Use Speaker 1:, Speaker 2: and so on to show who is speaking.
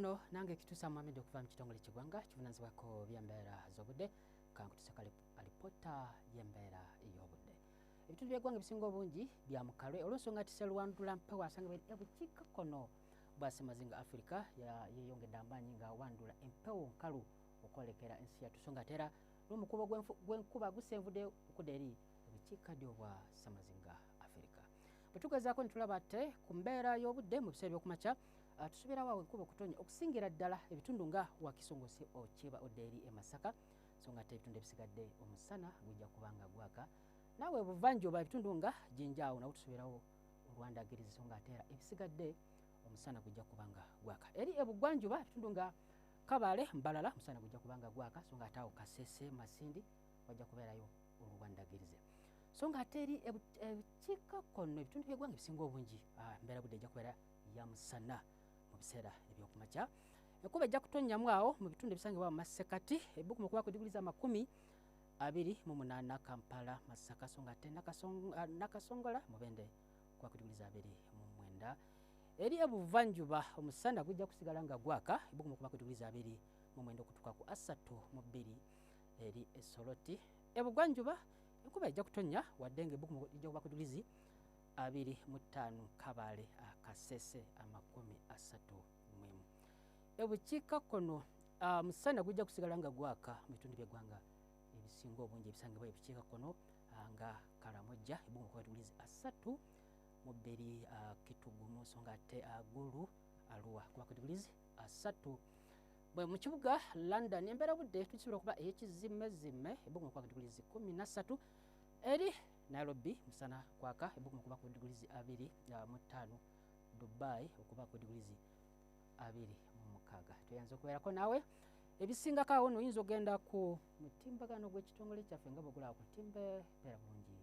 Speaker 1: No nange Kitusa Mohamed okuva mu kitongole ky'eggwanga kivunanyizibwako by'embeera z'obudde, kankutuuse alipoota y'embeera y'obudde. Ebitundu by'eggwanga ebisinga obungi bya mukalwe olw'ensonga nti sseruwandula mpewo asangibwa eri ebukiikakkono bwa Ssemazinga Africa yeeyongedde amaanyi nga awandula empewo nkalu okwolekera ensi yattu, so nga ate era n'omukubo gw'enkuba gusenvudde okudda eri ebukiikaddyo bwa Ssemazinga Africa. Bwe tugezaako ne tulaba ate ku mbeera y'obudde mu biseera by'okumakya, tusuubirawo awo enkuba okutonya okusingira ddala ebitundu nga Wakiso ng'osi okiba odda eri e Masaka, so nga ate ebitundu ebisigadde omusana gujja kuba nga gwaka. Naawe buvanjuba ebitundu nga Jinja awo nawo tusuubirawo olwandagirizi, so nga ate era ebisigadde omusana gujja kuba nga gwaka. Eri ebugwanjuba ebitundu nga Kabale, Mbalala omusana gujja kuba nga gwaka, so nga ate awo Kasese, Masindi wajja kubeerayo olwandagirize. So nga ate eri ebukiikakkono ebitundu by'eggwanga ebisinga obungi, embeera budde ejja kubeera ya musana mu biseera ebyokumakya. Enkuba ejja kutonnyamu awo mu bitundu ebisangibwa mu masekati, ebbugumu okuba ku diguli za 28 Kampala, Masaka, so nga ate Nakasongola, Mubende okuba ku diguli za 29. Eri ebuvanjuba omusana gujja kusigala nga gwaka, ebbugumu okuba ku diguli za 29 okutuuka ku 32 eri Esoloti. Ebugwanjuba enkuba ejja kutonnya wadde nga ebbugumu lijja kuba ku diguli 25 Kabale, Kasese 31. Ebukiikakkono musana gujja kusigala nga gwaka mu bitundu by'eggwanga ebisinga obungi ebisangibwa ebukiikakkono, nga Kalamojja ebbugumu okuba diguli 32, Kitugumu, so nga ate Gulu, Arua kuba ku diguli 30. Bwe mu kibuga London embeera budde tukisobola okuba ey'ekizimezime, ebbugumu okuba ku diguli 13. Eri Nairobi musana kwaka, ebbugumu okuba ku diguli 25. Dubai okuba ku diguli 26. Tweyanza okubeerako naawe. Ebisingako awo n'oyinza ogenda ku mutimbagano gw'ekitongole kyaffe nga bw'ogulaba ku timbe. Beera bulungi.